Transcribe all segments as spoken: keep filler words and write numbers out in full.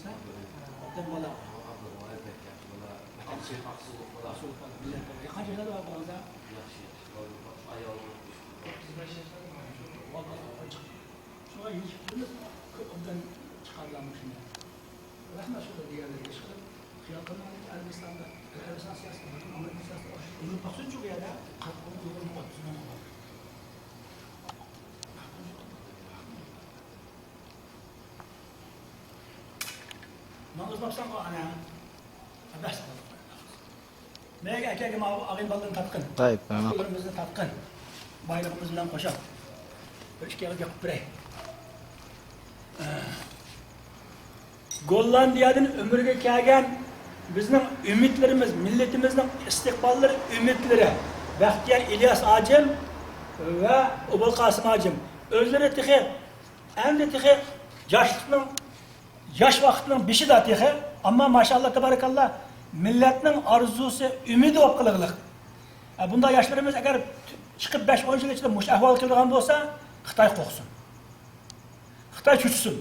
ئوبدان بالا. ئاقسۇ، ئاقسۇ، ئاقسۇ، مىللەت بالا. قانچە ياشلاردا بار بالىڭىزدا؟ ياخشى، ياخشى. ئايالىڭىز ئۈچ قىز بار. شۇڭا يېتىشىپ تۇرىمىز، كۆپ ئوبدان چىقاردىلار مۇشۇنى. رەھمەت شۇ دېگەنلەرگە ئىشقىلىپ، خىيال قىلماڭ، ئەرەبىستاندا، ئەرەبىستان سىياسىتى، پۈتۈن ئامېرىكا سىياسىتى ئۇيغۇر باقسۇنچۇ بۇ يەردە، قىرىق مىڭ ئۇيغۇر بار، بىزنىڭ بار. ماڭا ئۇزماپسەنغۇ، ئانا. بەس قىلدۇق. مەيگە ئەكەگە ماۋۇ ئاغىن بالىدىن تارتقىن. ئۇكىلىرىمىزنى تارتقىن. بايلىقىمىز بىلەن قوشاپ. بىر ئىككى ئېغىز گەپ قىلىپ بېرەي. گوللاندىيەدىن ئۆمرىگە كەلگەن بىزنىڭ ئۈمىدلىرىمىز، مىللىتىمىزنىڭ ئىستىقباللىرى، ئۈمىدلىرى بەختىيار ئىلياس ھاجىم ۋە ئوبۇلقاسىم ھاجىم. ئۆزلىرى تېخى، ئەمدى تېخى ياشلىقنىڭ، ياش ۋاقىتنىڭ بېشىدا تېخى، ئەمما ماشائاللا، تەبارەكاللا، مىللەتنىڭ ئارزۇسى، ئۈمىدى بولۇپ قېلىغلىق. ئە، بۇنداق ياشلىرىمىز ئەگەر چىقىپ بەش ئون يىل ئىچىدە مۇشۇ ئەھۋالغا كېلىدىغان بولسا، خىتاي قورقسۇن. خىتاي چۆچۈسۇن.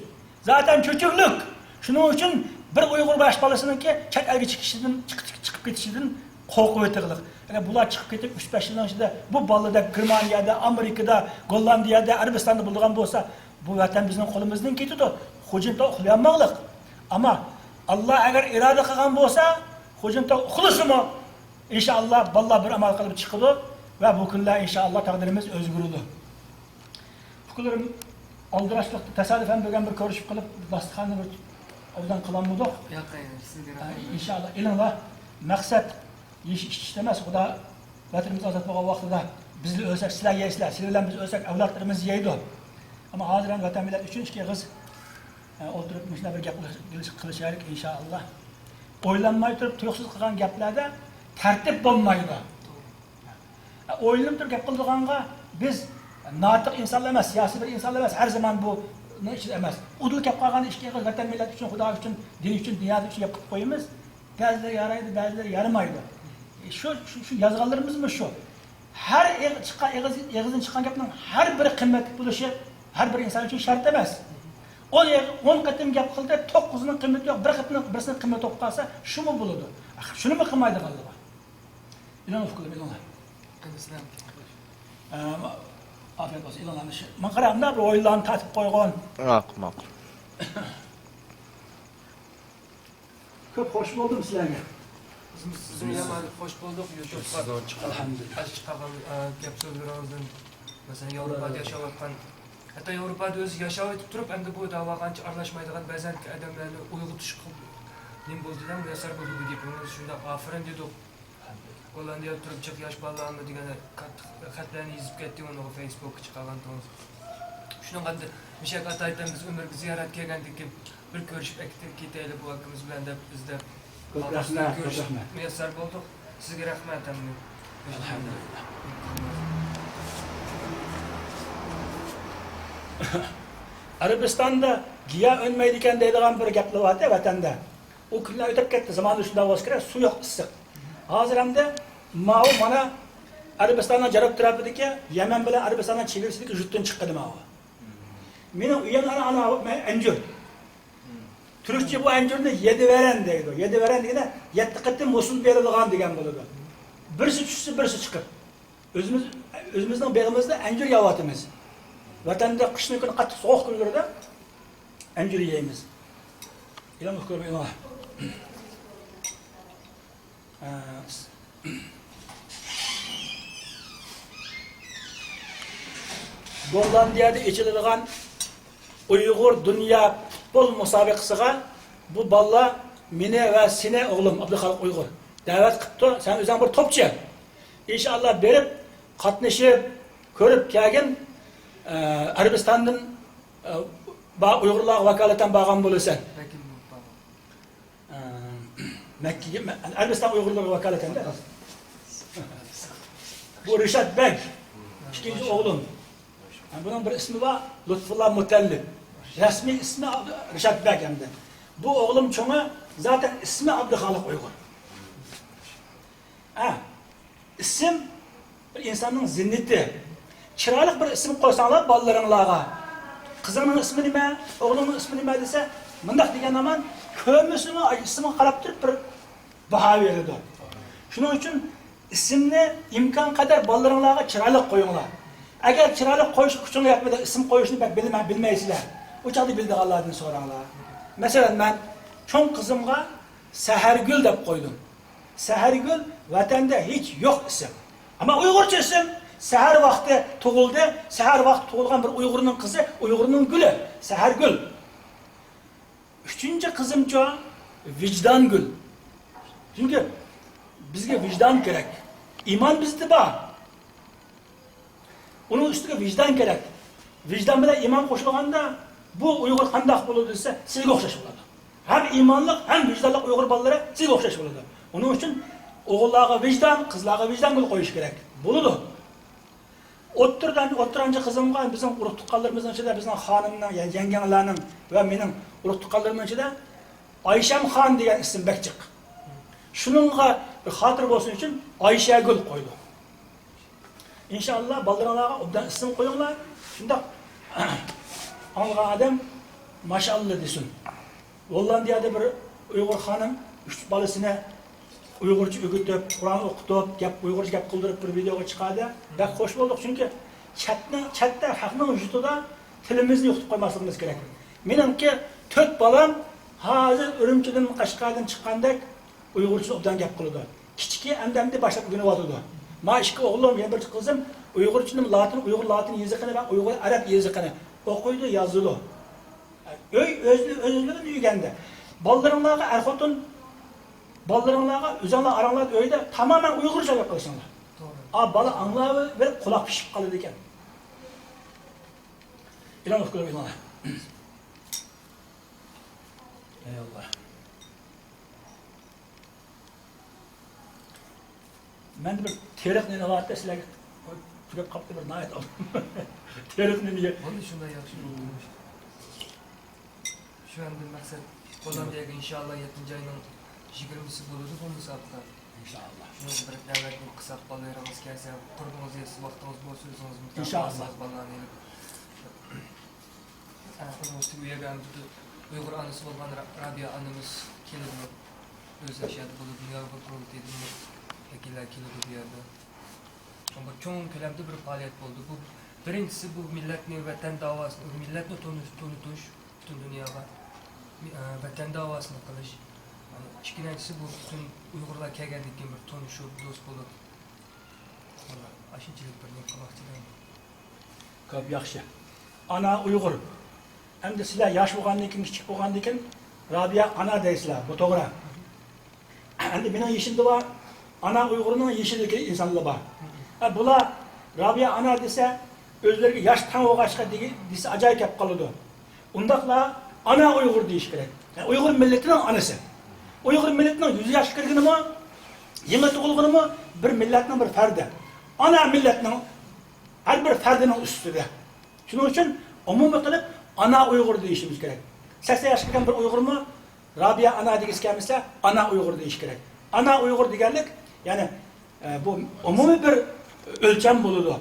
زاتەن چۆچۈكلۈك. شۇنىڭ ئۈچۈن بىر ئۇيغۇر ياش بالىسىنىڭكى چەت ئەلگە چىقىشىدىن، چىق-، چىق-، چىقىپ كېتىشىدىن قورقۇۋېتىغلىق. ئەگەر بۇلار چىقىپ كېتىپ، ئۈچ بەش يىلنىڭ ئىچىدە بۇ بالىلار گېرمانىيەدە، ئامېرىكىدا، گوللاندىيەدە، ئەرەبىستاندا بولىدىغان بولسا، بۇ ۋەتەن بىزنىڭ قولىمىزدىن كېتىدۇ. خۇجىنتاۋ ئۇخلىيالماغلىق. ئەمما ئاللا ئەگەر ئىرادە قىلغان بولسا، خۇجىنتاۋ ئۇخلىسىمۇ، ئىنشائاللا، بالىلار بىر ئامال قىلىپ چىقىدۇ ۋە بۇ كۈنلەر، ئىنشائاللا، تەقدىرىمىز ئۆزگىرىدۇ. ئۇكىلىرىم ئالدىراشلىقتا تاسادىپەن بۈگۈن بىر كۆرۈشۈپ قېلىپ، داستىخاننى بىر ئوبدان قىلالمىدۇق. ياق، سىزگە رەھمەت. ئىنشائاللا، ئېلىڭلار. مەقسەت يېيىش ئىچىش ئەمەس. خۇدا ۋەتىنىمىز ئازاد بولغان ۋاقتىدا بىزلا ئۆلسەك، سىلەر يەيسىلەر، سىلەر بىلەن بىز ئۆلسەك، ئەۋلادلىرىمىز يەيدۇ. ئەمما ھازىر ھەم ۋەتەن مىللەت ئۈچۈن ئىككى ئېغىز، ئە، ئولتۇرۇپ مۇشۇنداق بىر گەپ قىلىش-، قىلىشايلىق، ئىنشائاللا. ئويلانماي تۇرۇپ تۇيۇقسىز قىلغان گەپلەردە تەرتىپ بولمايدۇ. ئويلىنىپ تۇرۇپ گەپ قىلىدىغانغا بىز ناتىق ئىنسانلار ئەمەس، سىياسىي بىر ئىنسانلار ئەمەس، ھەر زامان بۇنىڭ ئىچىدە ئەمەس. ئۇدۇل كەپ قالغاندا ئىككى ئېغىز ۋەتەن مىللەت ئۈچۈن، خۇدا ئۈچۈن، دىن ئۈچۈن، دۇنيا ئۈچۈن گەپ قىلىپ قويىمىز. بەزىلەر يارايدۇ، بەزىلەر يارىمايدۇ. شۇ، شۇ، شۇ يازغانلىرىمىزمۇ شۇ. ھەر ئېغ-، چىققان ئېغىز، ئېغىزدىن چىققان گەپنىڭ ھەر بىرى قىممەتلىك بولۇشى ھەر بىر ئىنسان ئۈچۈن شەرت ئەمەس. ئون ئېغ-، ئون قېتىم گەپ قىلدى، توققۇزىنىڭ قىممىتى يوق، بىر قېتىمنىڭ بىرسىنىڭ قىممىتى بولۇپ قالسا، شۇمۇ بولىدۇ. شۇنىمۇ قىلمايدىغانلىقى. ئېلىڭلار ئۇكىلىرىم، ئېلىڭلار. ئەم، ئافىيەت بولسۇن، ئېلىڭلارنى. ماڭا قاراڭ، مۇنداق بىر ئويۇنلارنى تارتىپ قويغان. ماقۇل، ماقۇل. كۆپ خوش بولدۇم سىلەرگە. بىزمۇ سىزگە يامان خوش بولدۇق. يۇتۇپ سىزنىڭ چىققان، ئەلھەمدۇلىللا، ئاز چىقارغان، ئە، گەپ سۆزلىرىڭىزدىن. مەسىلەن، ياۋروپادا ياشاۋاتقان، ھەتتا ياۋروپادا ئۆزى ياشاۋېتىپ تۇرۇپ، ئەمدى بۇ دەۋاغا ئانچە ئارىلاشمايدىغان بەزەن ئادەملەرنى ئويغىتىشقا نېمە بولدى دە، مۇيەسسەر بولدى بۇ گېپىڭىز. شۇنداق ئاپىرىن دېدۇق. گوللاندىيەدە تۇرۇپ جىق ياش بالىلارمۇ دېگەن كاتتا خەتلەرنى يېزىپ كەتتى، ئۇنىڭغا فېيسبوكقا چىقارغانتىڭىز. شۇنىڭغا ئەمدى مىشەك ئاتا ئېيتتىم، بىز ئۆمرىگە زىيارەتكە كەلگەندىكىن بىر كۆرۈشۈپ ئەكتىپ كېتەيلى بۇ ئاكىمىز بىلەن دەپ ئىزدەپ. كۆپ رەھمەت، كۆپ رەھمەت. مۇيەسسەر بولدۇق. سىزگە رەھمەت ھەمدە. ئەلھەمدۇلىللا. ئەرەبىستاندا گىياھ ئۈنمەيدىكەن دەيدىغان بىر گەپلەر بارتى ۋەتەندە. ئۇ كۈنلەر ئۆتۈپ كەتتى، زامانىدا شۇنداق بولسا كېرەك، سۇ يوق، ئىسسىق. ھازىر ئەمدى ماۋۇ مانا ئەرەبىستاننىڭ جەنۇب تەرىپىدىكى، يەمەن بىلەن ئەرەبىستاننىڭ چېگرىسىدىكى يۇرتتىن چىققىنى ماۋۇ. مېنىڭ ئۆيۈم ئانا، ئانا، مەن ئەنجۈر. تۈركچە بۇ ئەنجۈرنى يەدىۋەرەن دەيدۇ. يەدىۋەرەن دېگەندە يەتتە قېتىم ھوسۇل بېرىدىغان دېگەن بولىدۇ. بىرسى چۈشسە، بىرسى چىقىپ. ئۆزىمىز، ئۆزىمىزنىڭ بېغىمىزدا ئەنجۈر يەۋاتىمىز. ۋەتەندە قىشنىڭ كۈنى قاتتىق سوغۇق كۈنلىرىدە ئەنجۈر يەيمىز. ئېلىڭ ئۇكىلىرىم، ئېلىڭلار. گوللاندىيەدە ئېچىلىدىغان ئۇيغۇر دۇنيا پۇتبول مۇسابىقىسىغا بۇ بالىلار مېنى ۋە سېنى، ئوغلۇم ئابدۇخالىق ئۇيغۇر، دەۋەت قىپتۇ. سەن ئۆزۈڭ بىر توپچى. ئىنشائاللا بېرىپ، قاتنىشىپ، كۆرۈپ كەلگىن. ئە، ئەرەبىستاندىن، ئە، با-، ئۇيغۇرلارغا ۋاكالىتەن بارغان بولىسەن. ئە، مەككىگە، مە-، ئەرەبىستان ئۇيغۇرلىرىغا ۋاكالىتەن-دە. بۇ رىشات بەگ، ئىككىنچى ئوغلۇم. بۇنىڭ بىر ئىسمى بار، لۇتپۇللا مۇتەللىپ. رەسمىي ئىسمى ئابد-، رىشات بەگ ئەمدى. بۇ ئوغلۇم چوڭى، زاتەن ئىسمى ئابدۇخالىق ئۇيغۇر. ھە، ئىسىم بىر ئىنساننىڭ زىننىتى. چىرايلىق بىر ئىسىم قويساڭلار بالىلىرىڭلارغا، «قىزىڭنىڭ ئىسمى نېمە؟ ئوغلۇڭنىڭ ئىسمى نېمە؟» دېسە، مۇنداق دېگەن ھامان، كۆرمىسىمۇ ئىسىمغا قاراپ تۇرۇپ بىر باھا بېرىدۇ. شۇنىڭ ئۈچۈن ئىسىمنى ئىمكان قەدەر بالىلىرىڭلارغا چىرايلىق قويۇڭلار. ئەگەر چىرايلىق قويۇش كۈچۈڭلار يەتمىدى، ئىسىم قويۇشنى بەك بىلمە-، بىلمەيسىلەر. ئۇ چاغدا بىلىدىغانلاردىن سوراڭلار. مەسىلەن، مەن چوڭ قىزىمغا سەھەرگۈل دەپ قويدۇم. سەھەرگۈل ۋەتەندە ھېچ يوق ئىسىم. ئەمما ئۇيغۇرچە ئىسىم. سەھەر ۋاقتى تۇغۇلدى. سەھەر ۋاقتى تۇغۇلغان بىر ئۇيغۇرنىڭ قىزى، ئۇيغۇرنىڭ گۈلى. سەھەرگۈل. ئۈچىنچى قىزىمچۇ، ۋىجدانگۈل. چۈنكى بىزگە ۋىجدان كېرەك. ئىمان بىزدە بار. ئۇنىڭ ئۈستىگە ۋىجدان كېرەك. ۋىجدان بىلەن ئىمان قوشۇلغاندا، بۇ ئۇيغۇر قانداق بولىدۇ دېسە، سىزگە ئوخشاش بولىدۇ. ھەم ئىمانلىق، ھەم ۋىجدانلىق ئۇيغۇر بالىلىرى سىزگە ئوخشاش بولىدۇ. ئۇنىڭ ئۈچۈن ئوغۇللارغا ۋىجدان، قىزلارغا ۋىجدانگۈل قويۇش كېرەك. بولىدۇ. ئوتتۇرىدىن، ئوتتۇرانچى قىزىمغا بىزنىڭ ئۇرۇق تۇغقانلىرىمىزنىڭ ئىچىدە، بىزنىڭ خانىمنىڭ، يەنى يەڭگەڭلارنىڭ ۋە مېنىڭ ئۇرۇق تۇغقانلىرىمنىڭ ئىچىدە ئايشەمخان دېگەن ئىسىم بەك جىق. شۇنىڭغا بىر خاتىرە بولسۇن ئۈچۈن ئايشەگۈل قويدۇق. ئىنشائاللا، بالىلىرىڭلارغا ئوبدان ئىسىم قويۇڭلار. شۇنداق ئاڭلىغان ئادەم ماشائاللا دېسۇن. گوللاندىيەدە بىر ئۇيغۇر خانىم ئۈچ بالىسىنى ئۇيغۇرچە ئۆگىتىپ، قۇرئان ئوقۇتۇپ، گەپ، ئۇيغۇرچە گەپ قىلدۇرۇپ بىر ۋىدېئوغا چىقاردى. بەك خوش بولدۇق، چۈنكى چەتنىڭ، چەتتە خەقنىڭ ۋۇجۇدىدا تىلىمىزنى يوقىتىپ قويماسلىقىمىز كېرەك. مېنىڭكى تۆت بالام ھازىر ئۈرۈمچىدىن، قەشقەردىن چىققاندەك ئۇيغۇرچىنى ئوبدان گەپ قىلىدۇ. كىچىكى ئەمدى، ئەمدى باشلاپ ئۆگىنىۋاتىدۇ. ما ئىككى ئوغلۇم، يەنە بىر قىزىم ئۇيغۇرچىنى لاتىن، ئۇيغۇر لاتىن يېزىقىنى ۋە ئۇيغۇر ئەرەب يېزىقىنى ئوقۇيدۇ، يازىدۇ. ئۆي ئۆزلۈ-، ئۆزلۈكىدىن ئۆگەندى. بالىلىرىڭلارغا ئەر-خوتۇن، بالىلىرىڭلارغا ئۆزۈڭلار ئاراڭلاردا ئۆيدە تامامەن ئۇيغۇرچە گەپ قىلساڭلار. توغرا. ئا، بالا ئاڭلاۋېرىپ قۇلاق پىشىپ قالىدىكەن. ئېلان ئوقۇپ كۆرۈڭلار. ئەي ئاللا. مەندە بىر تېرىق نېنى بارتى، سىلەرگە تۈگەپ قاپتۇ بىر ناھايىتى ئالدىم. تېرىق نېنىگە؟ بولدى، شۇنداق ياخشى بولدى. شۇ ئەمدى مەقسەت گوللاندىيەگە ئىنشائاللا يەتتىنچى ئاينىڭ يىگىرمىسى بولىدۇ بۇ مۇسابىقە. ئىنشائاللا. شۇنىڭغا بىر دەۋەتنى قىلساق، بالىلىرىڭىز كەلسە، قۇربىڭىز يەتسە، ۋاقتىڭىز بولسا، ئۆزىڭىز ئىنشائاللا. بالىلارنى ئېلىپ. ئۇنىڭ ئۈستىگە ئۇ يەردە ئەمدى ئۇيغۇر ئانىسى بولغان را-، رابىيە ئانىمىز كېلىدۇ. ئۆزى شۇ يەردە بولىدۇ. دۇنيا ئۇيغۇر قۇرۇلتىيىدىن ۋەكىللەر كېلىدۇ بۇ يەردە. بىر چوڭ كۆلەمدە بىر پائالىيەت بولدى. بۇ، بىرىنچىسى، بۇ مىللەتنى، ۋەتەن داۋاسىنى، مىللەتنى تونۇش، تونۇتۇش پۈتۈن دۇنياغا، مى-، ئە، ۋەتەن داۋاسىنى قىلىش. ئىككىنچىسى، بۇ پۈتۈن ئۇيغۇرلار كەلگەندىن كېيىن بىر تونۇشۇپ، دوست بولۇپ، ئاشۇنچىلىك بىر نېمە قىلماقچى ئىدىم. كۆپ ياخشى. ئانا ئۇيغۇر. ئەمدى سىلەر ياش بولغاندىن كېيىن، كىچىك بولغاندىن كېيىن رابىيە ئانا دەيسىلەر، بۇ توغرا. ئەمدى مېنىڭ يېشىمدا بار، ئانا ئۇيغۇرنىڭ يېشىدىكى ئىنسانلار بار. ھە، بۇلار رابىيە ئانا دېسە، ئۆزلىرىگە ياش تەڭ بولغاچقا دېگى-، دېسە ئاجايىپ گەپ قىلىدۇ. ئۇنداقلا ئانا ئۇيغۇر دېيىش كېرەك. يەنى ئۇيغۇر مىللىتىنىڭ ئانىسى. ئۇيغۇر مىللىتىنىڭ يۈز ياشقا كىرگىنىمۇ، يېڭى تۇغۇلغىنىمۇ بىر مىللەتنىڭ بىر پەردى. ئانا مىللەتنىڭ ھەر بىر پەردىنىڭ ئۈستىدە. شۇنىڭ ئۈچۈن ئومۇمىي قىلىپ ئانا ئۇيغۇر دېيىشىمىز كېرەك. سەكسەن ياشقا كىرگەن بىر ئۇيغۇرمۇ رابىيە ئانا دېگۈسى كەلمىسە، ئانا ئۇيغۇر دېيىش كېرەك. ئانا ئۇيغۇر دېگەنلىك، يەنى، ئە، بۇ ئومۇمىي بىر ئۆلچەم بولىدۇ.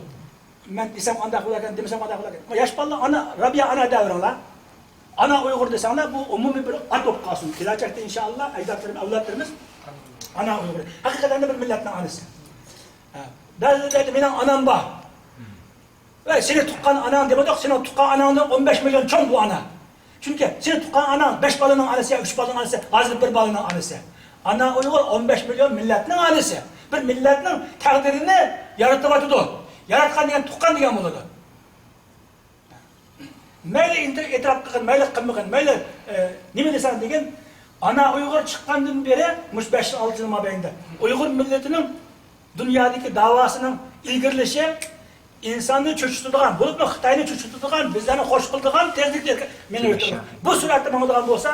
مەن دېسەم ئانداق بولاركەن، دېمىسەم ئانداق بولاركەن. ياش بالىلار ئانا، رابىيە ئانا دەۋېرىڭلار. ئانا ئۇيغۇر دېسەڭلار، بۇ ئومۇمىي بىر ئات بولۇپ قالسۇن. كېلەچەكتە ئىنشائاللا ئەجدادلىرىمىز، ئەۋلادلىرىمىز ئانا ئۇيغۇر. ھەقىقەتەن دە بىر مىللەتنىڭ ئانىسى. ھە. بەزىلەر دەيدۇ، مېنىڭ ئانام بار. ۋەي، سېنى تۇغقان ئاناڭ دېمىدۇق، سېنىڭ تۇغقان ئاناڭدىن ئون بەش مىليون چوڭ بۇ ئانا. چۈنكى سېنى تۇغقان ئاناڭ بەش بالىنىڭ ئانىسى يا ئۈچ بالىنىڭ ئانىسى، ھازىر بىر بالىنىڭ ئانىسى. ئانا ئۇيغۇر ئون بەش مىليون مىللەتنىڭ ئانىسى. بىر مىللەتنىڭ تەقدىرىنى يارىتىۋاتىدۇ. ياراتقان دېگەن تۇغقان دېگەن بولىدۇ. مەيلى ئېتىراپ قىلغىن، مەيلى قىلمىغىن، مەيلى، ئە، نېمە دېسەڭ دېگىن، ئانا ئۇيغۇر چىققاندىن بېرى، مۇشۇ بەش يىل، ئالتە يىل مابەينىدە ئۇيغۇر مىللىتىنىڭ دۇنيادىكى داۋاسىنىڭ ئىلگىرىلىشى، ئىنساننى چۆچۈتىدىغان، بولۇپمۇ خىتاينى چۆچۈتىدىغان، بىزلەرنى خوش قىلىدىغان تېزلىكتە مېڭىۋېتىدۇ. بۇ سۈرئەتتە ماڭىدىغان بولسا،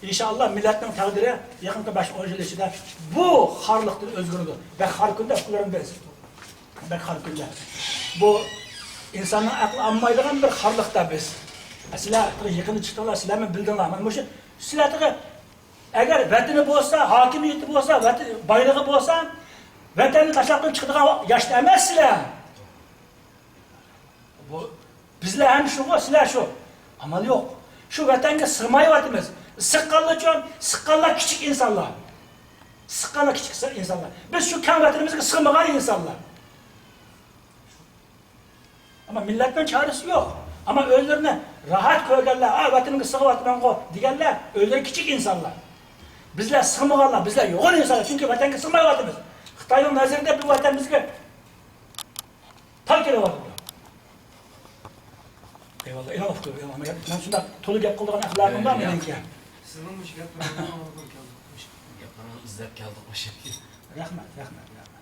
ئىنشائاللا، مىللەتنىڭ تەقدىرى يېقىنقى بەش ئون يىل ئىچىدە بۇ خارلىقتىن ئۆزگىرىدۇ. بەك خار كۈندە ئۇكىلىرىم بىز. بەك خار كۈندە. بۇ ئىنساننىڭ ئەقلى ئالمايدىغان بىر خارلىقتا بىز. سىلەر يېقىندا چىقتىڭلار، سىلەرمۇ بىلدىڭلار. مانا مۇشۇ سىلەر تېخى ئەگەر ۋەتىنى بولسا، ھاكىمىيىتى بولسا، ۋەتىنى، بايلىقى بولسا، ۋەتەننى تاشلاپ چىقىدىغان ياشتا ئەمەس سىلەر. بۇ، بىزلەر ھەم شۇغۇ، سىلەر شۇ. ئامال يوق. شۇ ۋەتەنگە سىغمايۋاتىمىز. سىغقانلار ئۈچۈن، سىغقانلار كىچىك ئىنسانلار. سىغقانلار كىچىك ئىنسانلار. بىز شۇ كەڭ ۋەتىنىمىزگە سىغمىغان ئىنسانلار. ئەمما مىللەتنىڭ چارىسى يوق. ئەمما ئۆزلىرىنى راھەت كۆرگەنلەر، ئا، ۋەتىنىمگە سىغىۋاتىمەنغۇ دېگەنلەر ئۆزلىرى كىچىك ئىنسانلار. بىزلەر سىغمىغانلار، بىزلەر يوغان ئىنسانلار، چۈنكى ۋەتەنگە سىغمايۋاتىمىز. خىتاينىڭ نەزىرىدە بۇ ۋەتەن بىزگە تار كېلىۋاتىدۇ. ئەيۋاللا، ئېلان ئوقۇپ قويۇڭ. مەن شۇنداق تولا گەپ قىلىدىغان ئەخلاقىم بار مېنىڭكى. سىزنىڭ مۇشۇ گەپلىرىڭىزنى ئاڭلىغىلى كەلدۇق. مۇشۇ گەپلىرىڭىزنى ئىزدەپ كەلدۇق مۇشۇ يەرگە. رەھمەت، رەھمەت، رەھمەت.